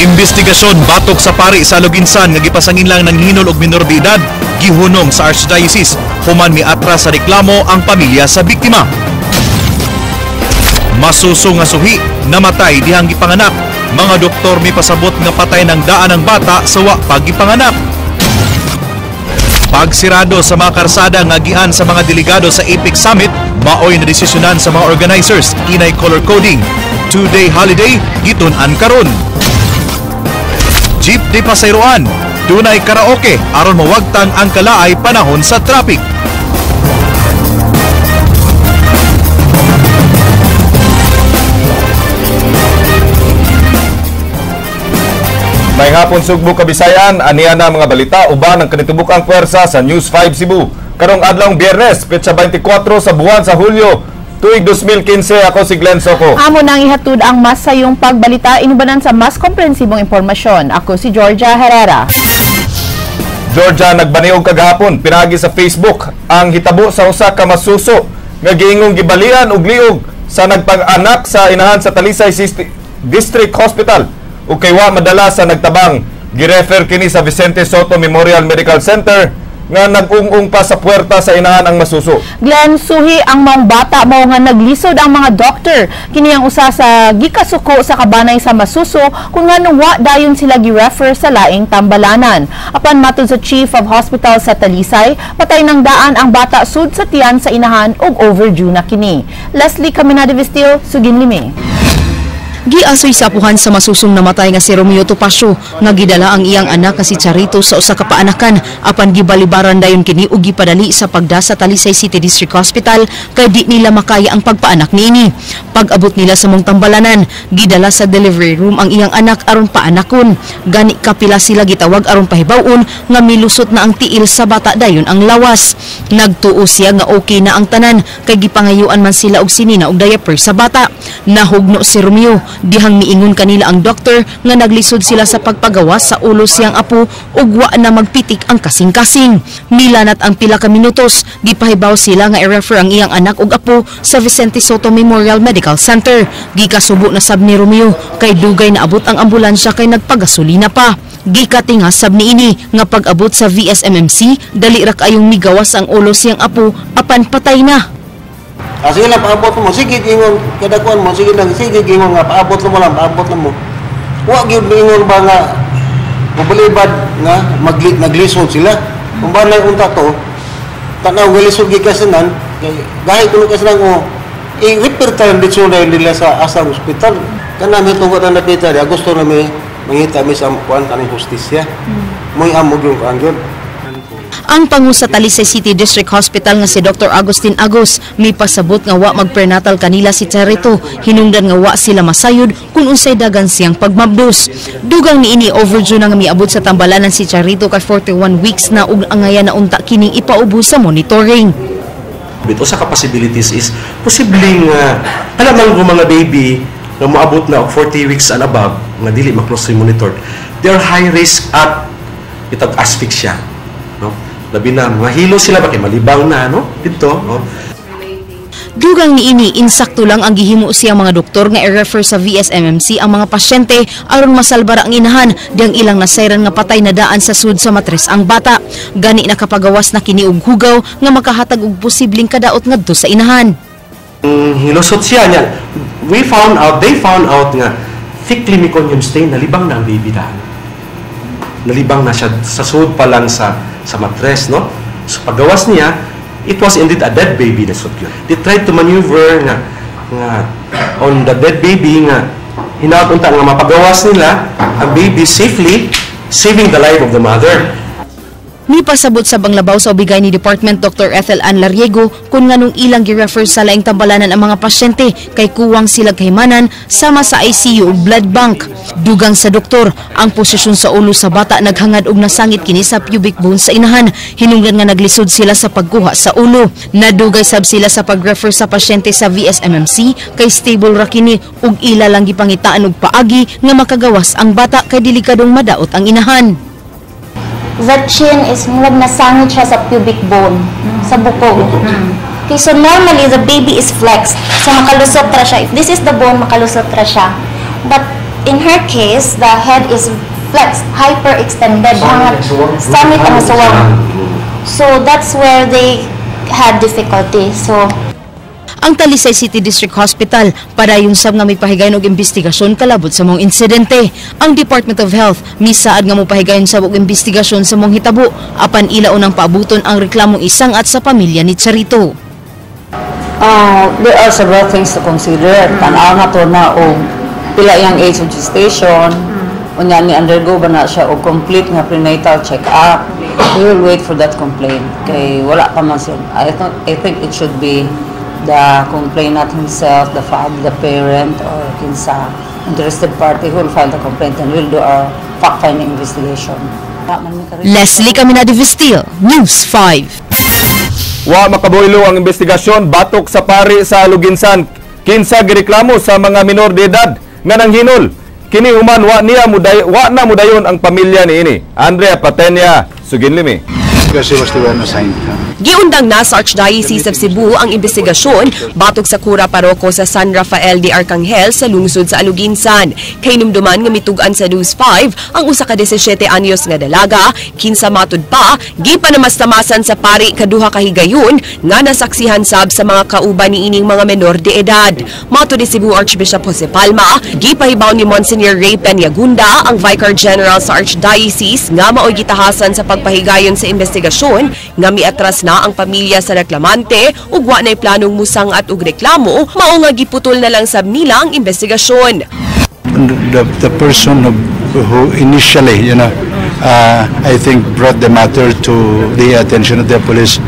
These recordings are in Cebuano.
Imbestigasyon batok sa pari sa Aloguinsan nga gipasanginlang ng hinol og minor de edad gihunong sa Archdiocese human miatras sa reklamo ang pamilya sa biktima. Masuso nga suhi namatay dihang gipanganak. Mga doktor mipasabot nga patay ng daan ang bata sa wa pa gipanganak. Pagsirado sa mga karsada nga agian sa mga delegado sa APEC Summit, maoy na desisyonan sa mga organizers, inay color coding. 2-day holiday gitun-an karon. Jeep di pasayroan, dunay karaoke aron mawagtang ang kalaay panahon sa traffic. May hapon Sugbo Kabisayan, aniya na mga balita uban ang kanitubukang puwersa sa News 5 Cebu. Karong adlawng Biyernes, petsa 24 sa buwan sa Hulyo, tuig 2015, ako si Glenn Soco. Amo nang ihatod ang mas sayong pagbalita inubanan sa mas komprehensibong impormasyon. Ako si Georgia Herrera. Georgia, nagbaniog kagahapon pinagi sa Facebook ang hitabo sa usa ka masuso nga giingong gibalian og liog sa nagpang-anak sa inahan sa Talisay District Hospital ug kay wa madala sa nagtabang. Girefer kini sa Vicente Sotto Memorial Medical Center nga nag-ung-ung pa sa puwerta sa inahan ang masuso. Glenn, suhi ang maong bata mao nga naglisod ang mga doktor. Kini ang usa sa gikasuko sa kabanay sa masuso kung nganong wa dayon sila gi-refer sa laing tambalanan. Apan matud sa Chief of Hospital sa Talisay, patay ng daan ang bata sud sa tiyan sa inahan ug overdue na kini. Leslie Caminada Vestil, sugin limi. Giasoy sa apuhan sa masusong namatay nga si Romeo Topacio nga gidala ang iyang anak nga si Charito sa usa ka paanakan apan gibalibaran dayon kini ug gipadali sa pagda sa Talisay City District Hospital kay di nila makaya ang pagpaanak niini. Pag-abot nila sa mong tambalanan, gidala sa delivery room ang iyang anak aron paanakon. Gani kapila sila gitawag aron pahibaw-on nga milusot na ang tiil sa bata dayon ang lawas. Nagtuo siya nga okay na ang tanan kay gipangayuan man sila og sinina og diaper sa bata. Nahugno si Romeo dihang miingon kanila ang doktor nga naglisod sila sa pagpagawas sa ulo siyang apo ug wa na magpitik ang kasing-kasing. Milanat ang pila ka minutos, gipahibaw sila nga i-refer ang iyang anak ug apo sa Vicente Sotto Memorial Medical Center. Gikasubo na sab ni Romeo kay dugay naabot ang ambulansya kay nagpagasolina pa. Gikatinga sab niini nga pag-abot sa VSMMC dali ra kaayong migawas ang ulo siyang apo apan patay na. Sige lang, paabot mo. Sige, ingon, kadakuan mo. Sige lang, sige, ingon nga, paabot mo lang, paabot mo. Wa gyud ingon ba nga, mabalibad nga, naglisod sila. Kung ba na unta to, tanaw, galisod gikasinan, gahit kuno kasinan ko, i-repair tayo dito na nila sa asang hospital. Kanami itong na napita, gusto na may mangita mi sa kuan kaning hustisya. Mo'y amog yung kuan yun. Ang pangu sa Talisay City District Hospital nga si Dr. Agustin Agos may pasabot nga wa magprenatal kanila si Charito, hinungdan nga wa sila masayod kung unsay dagan siyang pagmabdos. Dugang niini overdue na nga miabot sa tambalanan si Charito kay 41 weeks na ug angaya na unta kining ipaubo sa monitoring. Usa ka possibilities is posibleng alamang kung mga baby nga moabot na og 40 weeks and above nga dili ma-closely monitored, they are high risk at itag asphyxia, no? Labi na mahilo sila ba kay malibang na, no? Dito, no? Dugang niini insakto lang ang gihimo siya mga doktor nga i-refer sa VSMMC ang mga pasyente aron masalbar ang inahan diyang ilang nasayran nga patay na daan sa sud sa matres ang bata. Gani nakapagawas na kini og hugaw nga makahatag og posibleng kadaot ngadto sa inahan. Hilusot siya niya. We found out, they found out nga thickly meconium stain, nalibang na ang baby daan. Nalibang na siya sa sud pa lang sa matres, no? So paggawas niya, it was indeed a dead baby na sud yun. They tried to maneuver nga on the dead baby nga hinaot unta nga mapagawas nila ang baby safely, saving the life of the mother. Nipasabot sa banglabaw sa ubigay ni Department Dr. Ethel Ann Lariego kung nganong ilang gi-refer sa laing tambalanan ang mga pasyente kay kuwang sila kahimanan sama sa ICU ug blood bank. Dugang sa doktor, ang posisyon sa ulo sa bata naghangad og nasangit kini sa pubic bone sa inahan, hinungdan nga naglisod sila sa pagkuha sa ulo. Nadugay sab sila sa pag-refer sa pasyente sa VSMMC kay stable ra kini ug ila lang gipangitaan og paagi nga makagawas ang bata kay delikadong madaot ang inahan. The chin is murag nasangit siya sa pubic bone, sa buko. Okay, so normally the baby is flexed. So makalusot ra siya. If this is the bone, makalusot ra siya. But In her case, the head is flexed, hyperextended. Sangit ang suwang. So that's where they had difficulty. So Ang Talisay City District Hospital padayon sab nga mipahigayon og investigasyon kalabot sa maong insidente. Ang Department of Health misaad nga mopahigayon sab og investigasyon sa maong hitabo, apan ila unang paabuton ang reklamong isangat sa pamilya ni Charito. There are several things to consider. Tan-aw na to na og pila iyang age of gestation, unya ni undergo ba na siya og complete nga prenatal check-up. We will wait for that complaint. Kay wala pa man siya. I think it should be the complainant himself, the father, the parent, or kinsa interested party who will file the complaint, and we'll do our fact-finding investigation. Leslie Caminada Vestil, News 5. Wa makabuhilo ang investigasyon batok sa pari sa Aloguinsan kinsa gireklamo sa mga minor de edad nga nanghinol. Kini human wa na mudayon ang pamilya niini. Andrea Patenya, Suginlimi. Because he was the one assigned. Giundang na sa Archdiocese of Cebu ang investigasyon batok sa kura paroko sa San Rafael de Arcangel sa lungsod sa Aloguinsan. Kay numduman nga mitug-an sa News 5 ang usa ka 17 anyos nga dalaga, kinsa matud pa gipanamastamasan sa pari kaduha ka higayon nga nasaksihan sab sa mga kauban niining mga menor de edad. Matud ni Cebu Archbishop Jose Palma, gipahibaw ni Monsignor Ray Peñagunda, ang Vicar General sa Archdiocese nga maoy gitahasan sa pagpahigayon sa investigasyon, nga miatras na ang pamilya sa reklamante ug wa na'y planong musangat og reklamo, mao nga giputol na lang sab nila ang investigasyon. The person who initially, I think brought the matter to the attention of the police,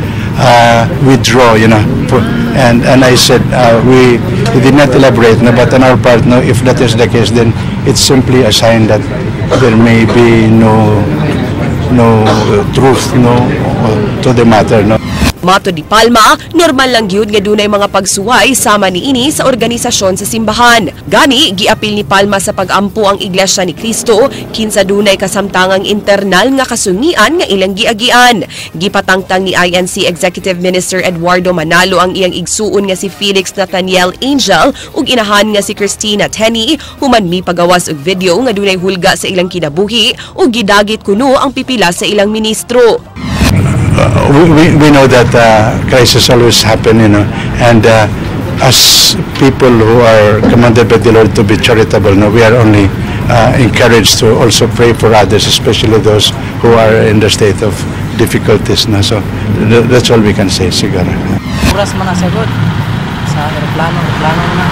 withdraw, and I said, we did not elaborate, no, but on our part, no, if that is the case, then it's simply a sign that there may be no truth, no, to the matter, no. Matud ni Palma, normal lang gyud nga dunay mga pagsuway sama niini sa organisasyon sa simbahan. Gani, giapil ni Palma sa pag-ampo ang Iglesia ni Cristo kinsa dunay kasamtangang internal nga kasungian nga ilang giagian. Gipatangtang ni INC Executive Minister Eduardo Manalo ang iyang igsuon nga si Felix Nathaniel Angel ug inahan nga si Christina Tenny human mipagawas og video nga dunay hulga sa ilang kinabuhi ug gidagit kuno ang pipila sa ilang ministro. We know that crisis always happen, and as people who are commanded by the Lord to be charitable, no, we are only encouraged to also pray for others, especially those who are in the state of difficulties. No? So that's all we can say, siguro. Oras man na sagod sa aeroplano, aeroplano na.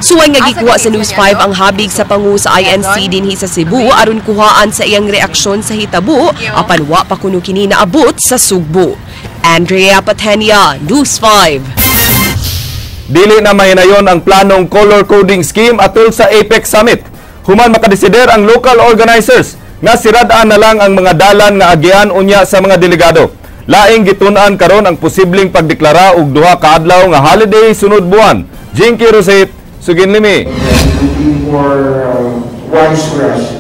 Suway nga gikuha sa News 5 ang habig sa pangu sa INC dinhi sa Cebu aron kuhaan sa iyang reaksyon sa hitabo, apan wa pa kuno kini naabot sa Sugbo. Andrea Patenia, News 5. Dili na mahinayon ang planong color coding scheme atol sa APEC Summit. Human makadesider ang local organizers nga siradaan na lang ang mga dalan nga agian unya sa mga delegado. Laing gitun-an karon ang posibleng pagdeklara og duha ka adlaw nga holiday sunod buwan. Jinky Roset, Suginlimi. More wise for us.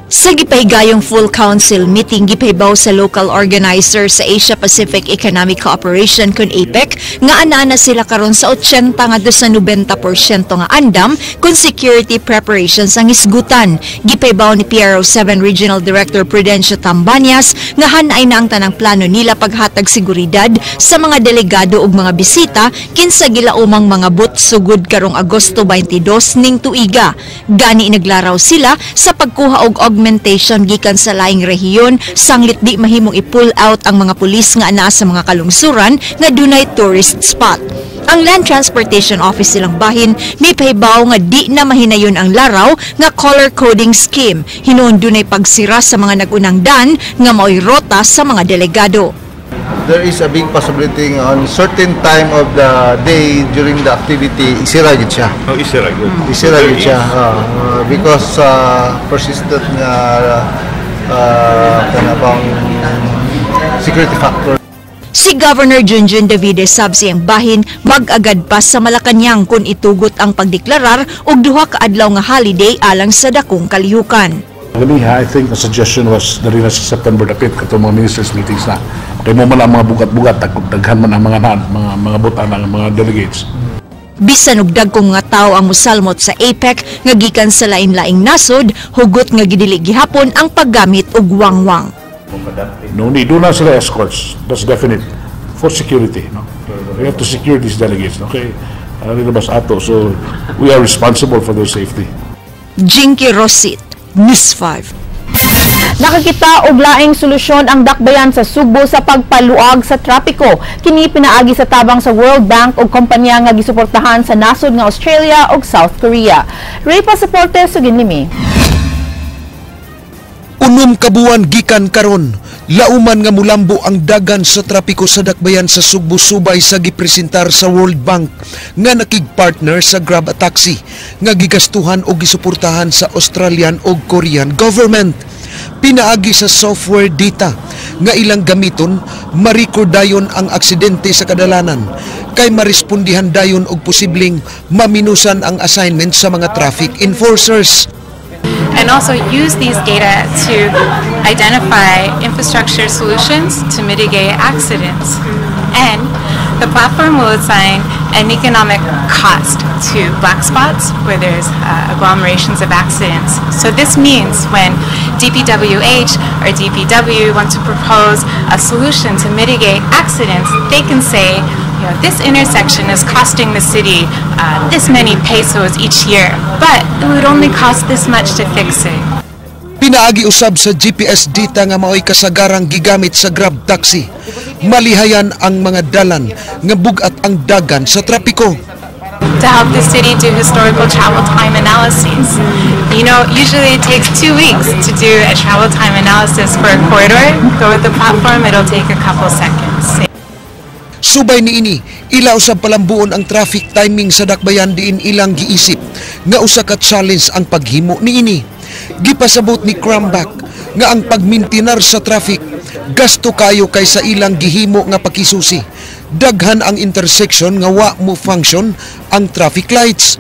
Sa gipahigayong full council meeting, gipahibaw sa local organizer sa Asia Pacific Economic Cooperation kun APEC nga anaa na sila karon sa 80 ngadto sa 90% nga andam kung security preparations ang hisgutan. Gipahibaw ni PRO 7 Regional Director Prudencio Tambanias nga hanay na ang tanang plano nila paghatag seguridad sa mga delegado ug mga bisita kinsa gilaumang mga but sugod karong Agosto 22 ning tuiga. Gani naglaraw sila sa pagkuha og augmentation gikan sa laing rehiyon sanglit di mahimong i-pull out ang mga pulis nga anaa sa mga kalungsuran nga dunay tourist spot. Ang Land Transportation Office silang bahin mipahibaw nga di na mahinayon ang laraw nga color coding scheme hinuon dunay pagsira sa mga nagunang dan nga maoy rota sa mga delegado. There is a big possibility on certain time of the day during the activity, isira gyud siya. Oh, isira gyud. Isira gyud siya because persistent nga kanabang security factor. Si Governor Junjun Davide sab siyang bahin mag-agad pa sa Malacañang kung itugot ang pagdeklarar og duha ka adlaw nga holiday alang sa dakong kalihukan. Ganiha, I think the suggestion was dali na sa September dapit katong mga ministers meetings na. Kay mao man ang mga bugat-bugat, daghan man ang mga mga butan ng mga delegates. Bisan og dagkong nga tawo ang mosalmot sa APEC nga gikan sa lain-laing nasod, hugot nga gidili gihapon ang paggamit og wangwang. No need, duna sila escorts. That's definite. For security, no? We have to secure these delegates, okay? Ano ba sa ato? So, we are responsible for their safety. Jinky Rosit, News 5. Nakakita og laing solusyon ang dakbayan sa Sugbo sa pagpaluag sa trapiko. Kini pinaagi sa tabang sa World Bank ug kompanya nga gisuportahan sa nasod nga Australia ug South Korea. Ray Pasaporte, sugin nimi. 6 ka buwan gikan karon, lauman nga mulambo ang dagan sa trapiko sa dakbayan sa Sugbo subay sa gipresentar sa World Bank nga nakig-partner sa Grab a Taxi nga gigastuhan o gisuportahan sa Australian o Korean government. Pinaagi sa software data nga ilang gamiton, ma-record dayon ang aksidente sa kadalanan kay marespondihan dayon og posibleng maminusan ang assignment sa mga traffic enforcers. And also use these data to identify infrastructure solutions to mitigate accidents. And the platform will assign an economic cost to black spots where there's agglomerations of accidents. So this means when DPWH or DPW want to propose a solution to mitigate accidents, they can say, this intersection is costing the city this many pesos each year, but it would only cost this much to fix it. Pinaagi usab sa GPS data nga maoy kasagarang gigamit sa Grab Taxi. Malihayan ang mga dalan nga bug-at ang dagan sa trapiko. To help the city do historical travel time analyses. Usually it takes 2 weeks to do a travel time analysis for a corridor, but with the platform it'll take a couple seconds. Subay niini, ila usab palambuon ang traffic timing sa dakbayan diin ilang giisip nga usa ka challenge ang paghimo niini. Gipasabot ni Crambach nga ang pagmintinar sa traffic gasto kayo kaysa ilang gihimo nga pakisusi. Daghan ang intersection nga wa mo function ang traffic lights.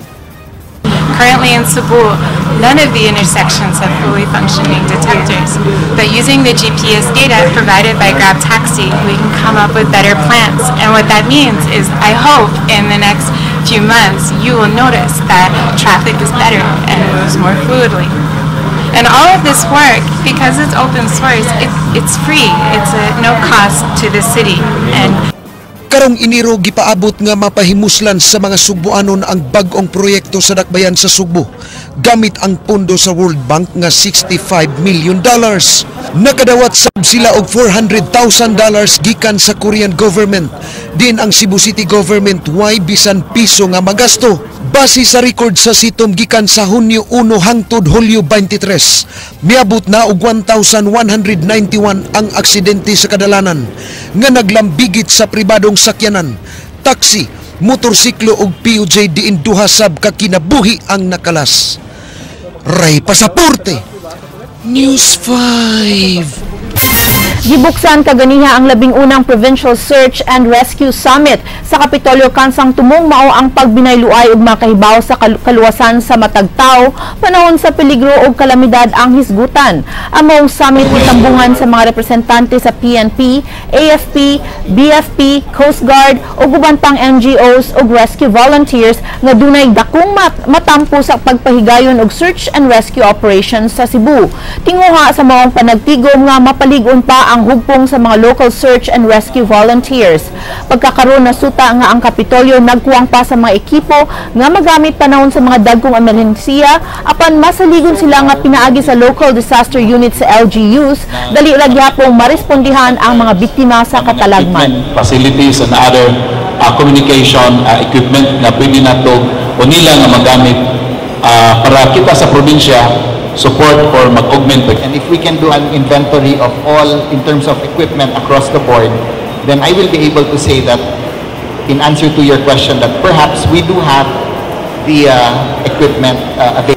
Currently in Cebu, none of the intersections have fully functioning detectors. But using the GPS data provided by Grab Taxi, we can come up with better plans. And what that means is, I hope in the next few months, you will notice that traffic is better and moves more fluidly. And all of this work, because it's open source, it's free. It's a no cost to the city. And Karong Enero gipaabot nga mapahimuslan sa mga Sugboanon ang bag-ong proyekto sa dakbayan sa Sugbo gamit ang pondo sa World Bank nga $65 million. Nakadawat sab sila og $400,000 gikan sa Korean government. Din ang Cebu City government way bisan piso nga magasto. Base sa record sa sitom gikan sa Hunyo 1 hangtod Hulyo 23, miabot na og 1,191 ang aksidente sa kadalanan nga naglambigit sa pribadong sakyanan, taxi, motorsiklo ug PUJ diin duha sab ka kinabuhi ang nakalas. Ray Pasaporte, News 5. Gibuksan kaganiha ang 11 Provincial Search and Rescue Summit sa Kapitolyo kansang tumong mao ang pagbinayluay ug makahibaw sa kaluwasan sa matag tawo panahon sa peligro ug kalamidad ang hisgutan. Ang maong summit gitambungan sa mga representante sa PNP, AFP, BFP, Coast Guard ug uban pang NGOs ug rescue volunteers nga dunay dakong matampo sa pagpahigayon og search and rescue operations sa Cebu. Tinguha sa maong panagtigom nga mapalig-on pa ang hugpong sa mga local search and rescue volunteers. Pagkakaroon na suta nga ang Kapitolyo nagkuwang pa sa mga ekipo nga magamit panahon sa mga dagkong emerhensiya apan masaligon sila nga pinaagi sa local disaster unit sa LGUs dali ra gyapong marespondihan ang mga biktima sa katalagman. Facilities and other communication equipment na pwede nato o nila nga magamit para kita sa probinsya support or mag-augment. And if we can do an inventory of all in terms of equipment across the board, then I will be able to say that in answer to your question that perhaps we do have the equipment available.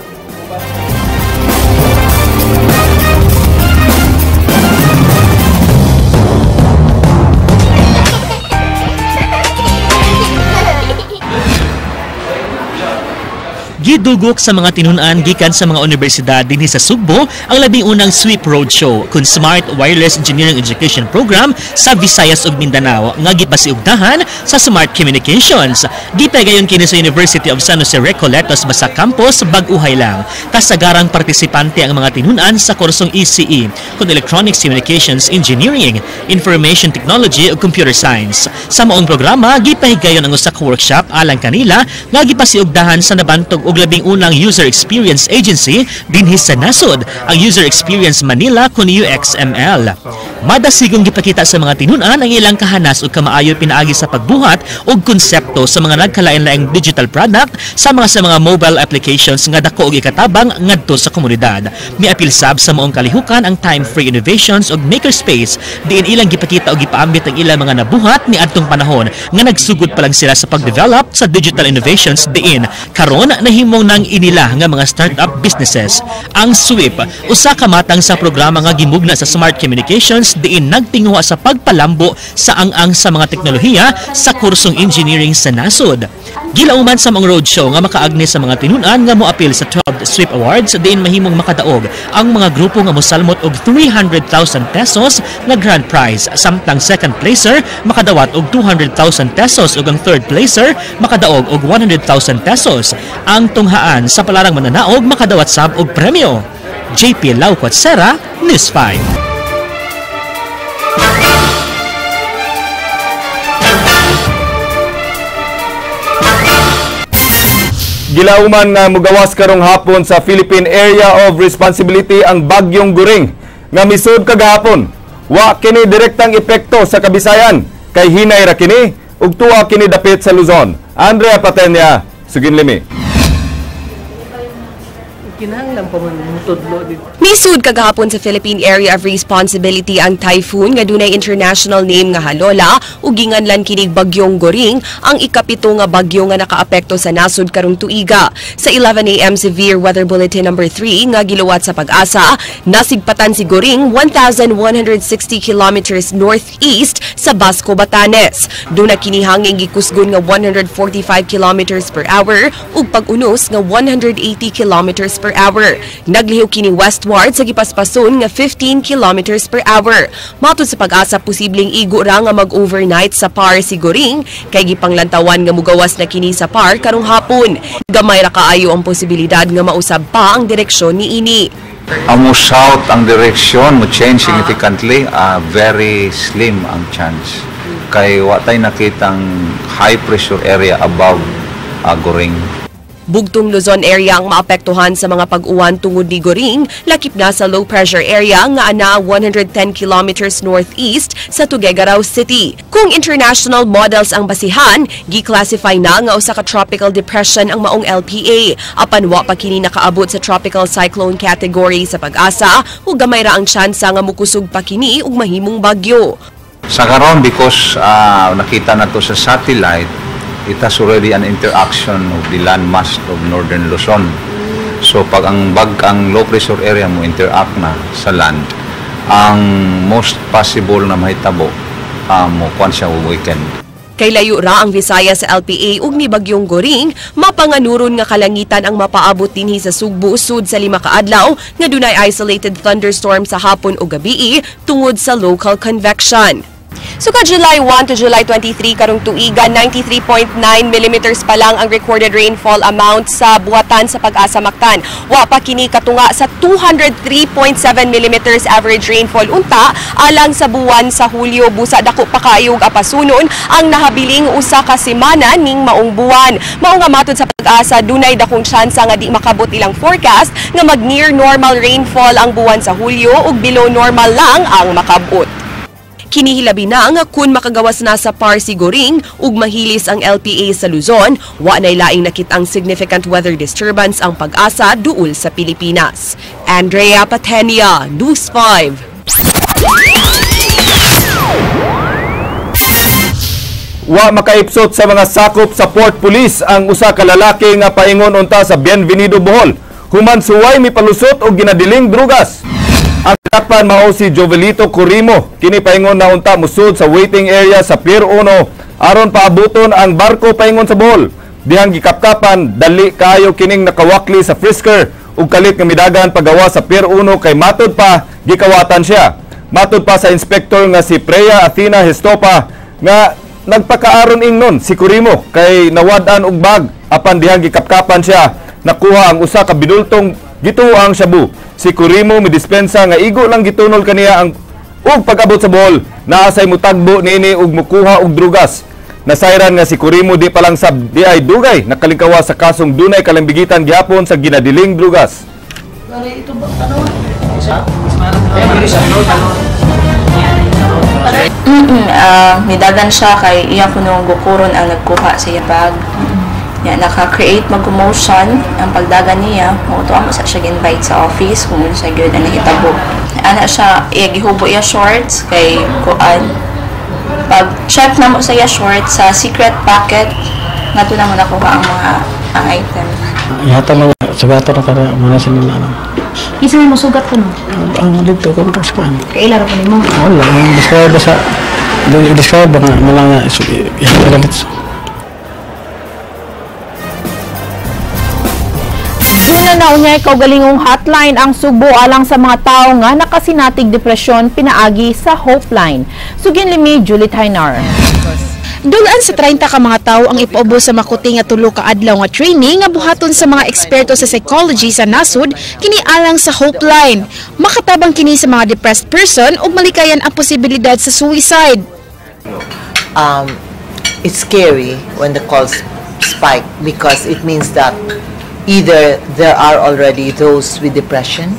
Gidugok sa mga tinun-an gikan sa mga universidad dinhi sa Sugbo ang 11 unang SWEEP Roadshow kun Smart Wireless Engineering Education Program sa Visayas ug Mindanao nga gipasiugdahan sa Smart Communications. Gipahigayon kini sa University of San Jose Recoletos Basa Campus bag-uhay lang. Kasagarang partisipante ang mga tinun-an sa kursong ECE kun Electronics Communications Engineering, Information Technology ug Computer Science. Sa maong programa, gipahigayon ang usa ka workshop alang kanila nga gipasiugdahan sa nabantog og 11 unang User Experience Agency dinhi sa nasod, ang User Experience Manila kun UXML. Madasigong gipakita sa mga tinun-an ang ilang kahanas ug kamaayo pinaagi sa pagbuhat og konsepto sa mga nagkalain-laing digital product sa mga mobile applications nga dako og ikatabang ngadto sa komunidad. Miapil sab sa maong kalihukan ang Time Free Innovations ug Makerspace diin ilang gipakita og gipaambit ang ilang mga nabuhat niadtong panahon nga nagsugod pa lang sila sa pag-develop sa digital innovations diin karon nahimong nang inila nga mga startup businesses. Ang SWEEP, usa ka matang sa programa nga gimugna sa Smart Communications diin nagtinguha sa pagpalambo sa ang-ang sa mga teknolohiya sa kursong engineering sa nasod. Gilauman sa mga roadshow nga makaagni sa mga tinun-an nga moapil sa 12 SWEEP Awards diin mahimong makadaog ang mga grupo nga mosalmot og 300,000 pesos nga grand prize, samtang second placer makadawat og 200,000 pesos ug ang third placer makadaog og 100,000 pesos. Ang tunghaan sa palarang mananaog makadawat sab og premyo. JP Lauquatsera, News 5. Gilauman nga mugawas karong hapon sa Philippine Area of Responsibility ang Bagyong Goring nga misud kagahapon. Wa kini direktang epekto sa Kabisayan kay hinay ra kini ug tuwa kini dapit sa Luzon. Andrea Patenya, suginlimi. Kinahanglan pa man mutudlo dito. Misud kagahapon sa Philippine Area of Responsibility ang typhoon nga dunay international name nga Halola ug ginganlan kinig Bagyong Goring, ang 7 nga bagyo nga nakaapekto sa nasod karong tuiga. Sa 11 a.m. Severe Weather Bulletin number 3 nga giluwat sa Pag-asa, nasigpatan si Goring 1,160 kilometers northeast sa Basco, Batanes. Duna kini hangin gikusgon nga 145 kilometers per hour ug pag-unos nga 180 kilometers per hour. Naglihok kini westward sa gipaspason nga 15 kilometers per hour. Matud sa Pag-asa, posibleng igo ra nga mag-overnight sa PAR si Goring kay gipanglantawan nga mugawas na kini sa PAR karong hapon. Gamay ra kaayo ang posibilidad nga mausab pa ang direksyon niini. Ang mo south ang direction mo change significantly, very slim ang chance. Kay wa tay nakitang high pressure area above Goring. Bugtong Luzon area ang maapektuhan sa mga pag-uwan tungod ni Goring, lakip na sa low pressure area nga ana 110 kilometers northeast sa Tuguegarao City. Kung international models ang basihan, gi-classify na nga usa ka tropical depression ang maong LPA. Apan wa pa kini nakaabot sa tropical cyclone category sa Pag-asa ug gamay ra ang tsansa nga mukusog pa kini ug mahimong bagyo. Sa karon, because nakita na to sa satellite, it has already an interaction of the land mass of northern Luzon. So pag ang low pressure area mo interact na sa land, ang most possible na mahitabo, mo kuan siya weekend. Kay layo ra ang Visayas sa LPA ug ni Bagyong Goring, mapanganuron nga kalangitan ang mapaabot dinhi sa Sugbo sud sa 5 ka adlaw nga dunay isolated thunderstorm sa hapon o gabii tungod sa local convection. So ka July 1 to July 23 karong tuiga, 93.9 millimeters pa lang ang recorded rainfall amount sa buhatan sa Pag-asa Mactan. Wa pa kini katunga sa 203.7 millimeters average rainfall unta alang sa buwan sa Hulyo, busa dako pa kaayo og apasunon ang nahabiling usa ka semana ning maong buwan. Mao nga matud sa Pag-asa, dunay dakong tsansa nga di makabot ilang forecast nga mag near normal rainfall ang buwan sa Hulyo ug below normal lang ang makabot. Kinihilabi na nga kun makagawas na sa PAR si Goring ug mahilis ang LPA sa Luzon, wa nay laing nakitang significant weather disturbance ang Pag-asa duol sa Pilipinas. Andrea Patenia, News 5. Wa makaipsot sa mga sakop sa Port Police ang usa ka lalaki nga paingon unta sa Bienvenido, Bohol human suway mipalusot og ginadiling drugas. Ang dakpan mao si Jovelito Corimo. Kini paingon na unta musud sa waiting area sa Pier 1 aron paabuton ang barko paingon sa Bohol. Dihang gikapkapan, dali kaayo kining nakawakli sa frisker ug kalit nga midagan pagawa sa Pier 1 kay matod pa gikawatan siya. Matod pa sa inspektor nga si Preya Athena Gestopa nga nagpakaaron ingnon si Kurimo kay nawad-an og bag apan dihang gikapkapan siya nakuha ang usa ka binultong gituo ang shabu. Si Kurimo midispensa nga igo lang gitunol kaniya ang ug pag-abot sa Bohol naa say mutagbo niini ug mukuha og drugas. Nasayran nga si Kurimo di pa lang sab di ay dugay nakalingkawa sa kasong dunay kalambigitan gihapon sa ginadiling drugas. Nidagan siya kay iya kuno gukuron ang nagkuha sa iya bag. Ya, naka-create mag-commotion ang pagdagan niya. Mao to amo sa siya gi-invite sa office kung unsa gyud ang nahitabo. Ana siya iya gihubo iya shorts kay kuan. Pag check na mo sa iya shorts sa secret pocket ngadto na mo nakuha ang mga ang item. Ihatag na sugato na kada mga sa nila. Isa mo sugat ko no? Ang dito ko pa sa kuan. Kaila ra ko nimo. Wala, ang describe sa describe nga malang nga ihatag dito. Duna na unyay kaugalingong hotline ang Sugbo alang sa mga tao nga nakasinatig depresyon pinaagi sa Hopeline. Sugin limi, Julie Tainar. Dulaan sa 30 ka mga tawo ang ipaubo sa makuti nga tulo ka adlaw nga training nga buhaton sa mga eksperto sa psychology sa nasod kini alang sa Hopeline. Makatabang kini sa mga depressed person ug malikayan ang posibilidad sa suicide. It's scary when the calls spike because it means that either there are already those with depression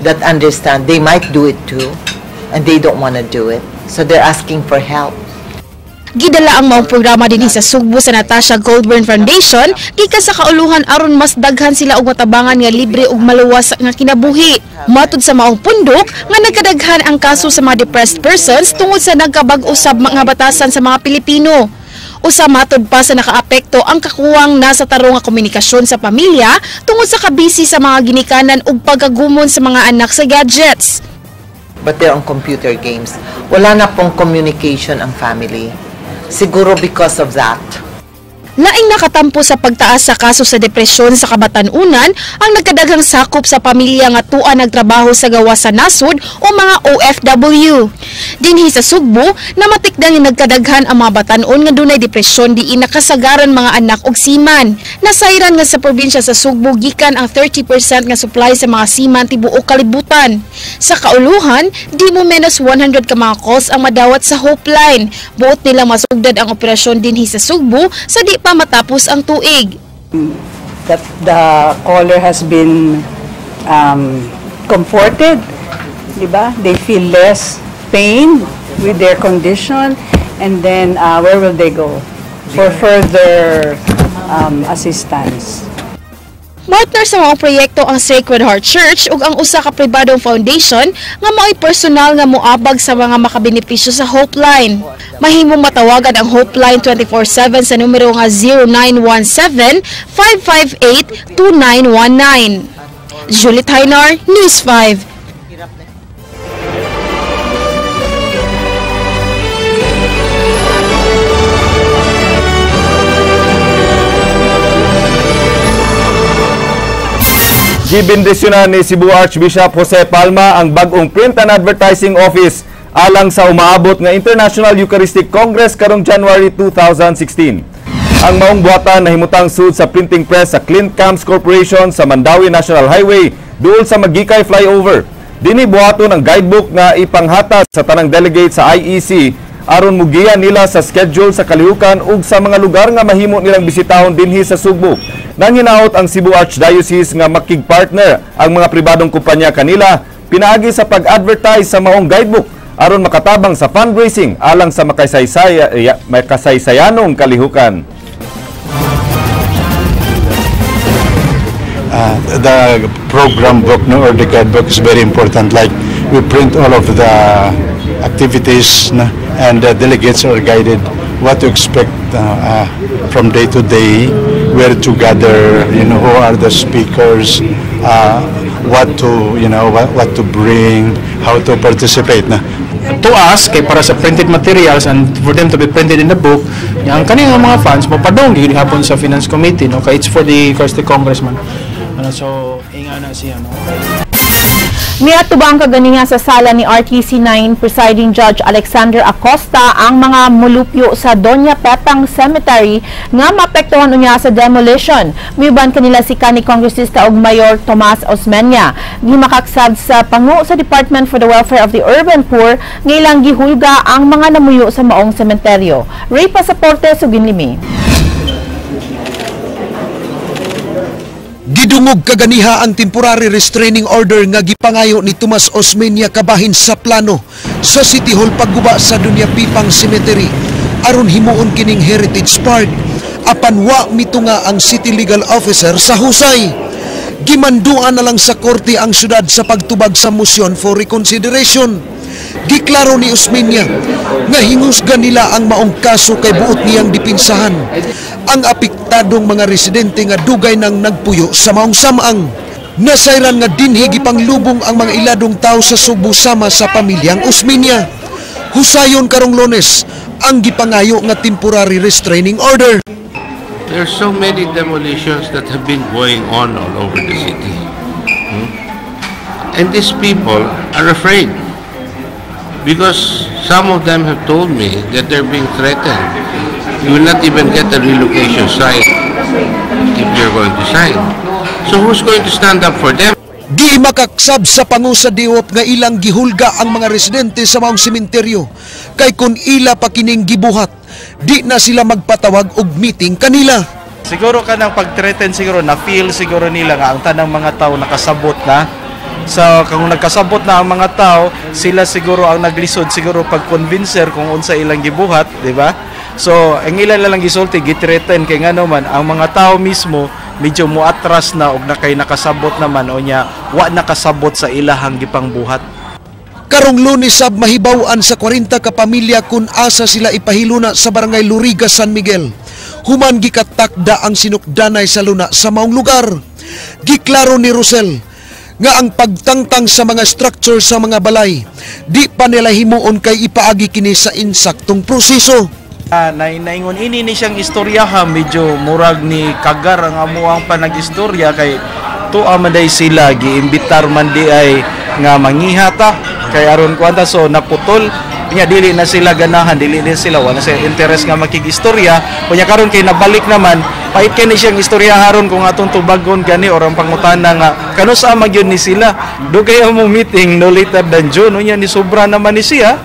that understand they might do it too and they don't want to do it. So they're asking for help. Gidala ang maong programa dinhi sa Sugbo sa Natasha Goldburn Foundation gikan sa kauluhan aron mas daghan sila og matabangan nga libre ug maluwas nga kinabuhi. Matud sa maong pundok nga nagkadaghan ang kaso sa mga depressed persons tungod sa nagkabag-o sab mga batasan sa mga Pilipino. Usa matud pa sa nakaapekto ang kakuwang nasa tarong nga komunikasyon sa pamilya tungod sa kabisi sa mga ginikanan ug pagkagumon sa mga anak sa gadgets. But they're on computer games. Wala na pong communication ang family. Siguro because of that. Laing nakatampo sa pagtaas sa kaso sa depresyon sa kabatan-unan ang nagkadaghang sakop sa pamilya nga tua nagtrabaho sa gawas sa nasod o mga OFW. Dinhi sa Sugbo, namatikdang nagkadaghan ang mga batan-on nga dunay depresyon diin nakasagaran mga anak og seaman. Nasayran nga sa probinsya sa Sugbo gikan ang 30% nga supply sa mga seaman tibuok kalibutan. Sa kauluhan, di mo menos 100 ka mga calls ang madawat sa Hopeline. Buot nila masugdad ang operasyon dinhi sa Sugbo sa di pa matapos ang tuig. That the caller has been comforted, di ba? They feel less pain with their condition, and then where will they go for further assistance? Partner sa mga proyekto ang Sacred Heart Church ug ang usa ka pribadong foundation nga mao'y personal nga moabag sa mga makabenepisyo sa Hopeline. Mahimong matawagan ang Hopeline 24/7 sa numero nga 0917-558-2919. Julie Tainar, News 5. Gibendisyonan ni Cebu Archbishop Jose Palma ang bag-ong Print and Advertising Office alang sa umaabot nga International Eucharistic Congress karong January 2016. Ang maong buhatan nahimutang sud sa printing press sa Clint Camps Corporation sa Mandaue National Highway duol sa Magikay Flyover. Dinhi buhaton ang guidebook nga ipanghatag sa tanang delegate sa IEC aron mugiya nila sa schedule sa kalihukan ug sa mga lugar nga mahimo nilang bisitahon dinhi sa Sugbo. Nanginaot ang Cebu Archdiocese nga makig-partner ang mga pribadong kumpanya kanila pinaagi sa pag-advertise sa maong guidebook aron makatabang sa fundraising alang sa makasaysayanong kalihukan. The program book, no, or the guidebook is very important. Like we print all of the activities, no, and the delegates are guided what to expect from day to day, where to gather, who are the speakers, what to, what to bring, how to participate. No? to us kay para sa printed materials and for them to be printed in the book. Nya ang kaning mga funds mopadong gyud hapon sa finance committee, no, kay it's for the first the congressman ano. So ingana siya, no. Miatubang kaganiha sa sala ni RTC 9 Presiding Judge Alexander Acosta ang mga mulupyo sa Doña Pepang Cemetery nga maapektuhan unya sa demolition. Miuban kanila si kanhi Kongresista ug Mayor Tomas Osmeña. Gimakaksab sa pangu sa Department for the Welfare of the Urban Poor nga ilang gihulga ang mga namuyo sa maong sementeryo. Ray Pasaporte, Suginlimi. Gidungog kaganiha ang temporary restraining order nga gipangayo ni Tomas Osmeña kabahin sa plano sa City Hall pagguba sa Doña Pipang Cemetery aron himuon kining Heritage Park, apan wa mitunga ang City Legal Officer sa husay. Gimanduan na lang sa korte ang syudad sa pagtubag sa motion for reconsideration. Giklaro ni Osmeña nga hingusgan nila ang maong kaso kay buot niyang dipinsahan ang apektadong mga residente nga dugay nang nagpuyo sa maong samang. Nasayran nga dinhi gipanglubong ang mga iladong tao sa Subo sama sa pamilyang Osmeña. Husayon karong Lunes ang gipangayo nga temporary restraining order. There are so many demolitions that have been going on all over the city. And these people are afraid because some of them have told me that they're being threatened. You will not even get a relocation site if you're going to sign. So who's going to stand up for them? Di makaksab sa pangu sa DEWOP nga ilang gihulga ang mga residente sa maong sementeryo kay kung ila pa kining gibuhat, di na sila magpatawag og meeting kanila. Siguro kanang pag-threaten, siguro na feel siguro nila nga ang tanang mga tao nakasabot na. So kung nagkasabot na ang mga tao, sila siguro ang naglisod siguro pag-convincer kung unsa ilang gibuhat, di ba? So ang ilan lang gisulti, gi-threaten kay ngano man ang mga tao mismo medyo muatras na og nakay nakasabot naman o nya wa nakasabot sa ilahang gipangbuhat. Karong Lunes sab mahibaw-an sa 40 ka pamilya kung asa sila ipahiluna sa barangay Loriga, San Miguel. Human gikatakda ang sinukdanay sa luna sa maong lugar. Giklaro ni Rosel nga ang pagtangtang sa mga structure sa mga balay di pa nila himuon kay ipaagi kini sa insaktong proseso. Naingon ini ni siyang istorya ha, medyo murag ni kagar ang amuang panag-istorya kay tuwa man day sila giimbitar man di ay nga mangihata kay aron kuanta, so naputol nya dili na sila ganahan, dili na sila, wala sila interest nga makig-istorya. Kunya karon kay nabalik naman, pait kay ni siyang istorya haron kung atong tubagon gani or ang pangutana nga kanusa man gyud ni sila. Dugay among meeting no later than June, unya ni sobra naman ni siya.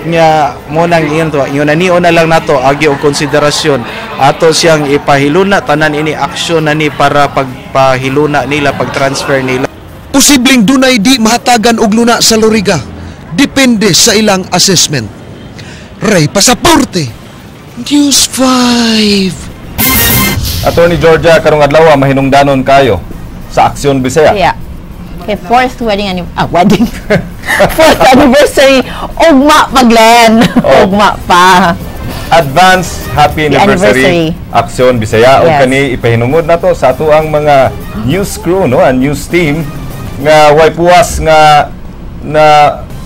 Nya mo nang iyon to, ingon na niyo na lang nato agi og konsiderasyon ato siyang ipahiluna tanan ini aksyon na ni para pagpahiluna nila, pag-transfer nila. Posibleng dunay di mahatagan og luna sa Loriga, depende sa ilang assessment. Ray Pasaporte, News 5. Attorney Georgia, karong adlaw mahinungdanon kayo sa Aksyon Bisaya. Yeah. Okay, fourth wedding wedding. Fourth anniversary. Ugma pa, Glenn. Oh. Ugma pa. Advance happy anniversary, Aksyon Bisaya. Ug Yes. kani ipahinungod nato sa atoang mga news crew, no, and news team nga way puwas nga na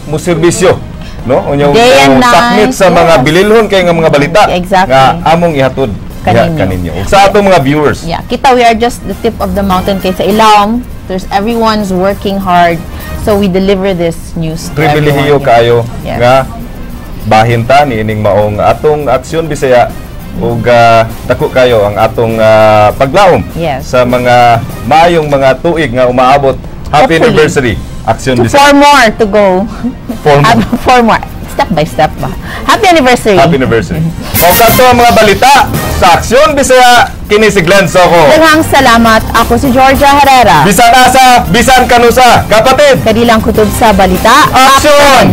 muserbisyo, no, unya Day and sakmit night, sa mga yes. bililhon kay nga mga balita nga among ihatod diha Kaninyo. kaninyo. Ug sa atong mga viewers. Yeah, kita we are just the tip of the mountain kay sa ilawom. There's everyone's working hard, so we deliver this news to Pribilehiyo everyone. kaayo Yes. nga bahin ta niining maong atong Aksyon Bisaya ug dako kayo ang atong paglaom Yes. sa mga maayong mga tuig nga umaabot. Happy Hopefully. anniversary, Aksyon To Bisaya. four more to go. Four more. Four more. Step by step ba. Happy anniversary. Happy anniversary. O kato ang mga balita sa Aksyon Bisaya, kini si Glenn Soco. Daghang salamat. Ako si Georgia Herrera. Bisan asa, bisan kanusa, kapatid. Kadilang kutob sa balita. Aksyon!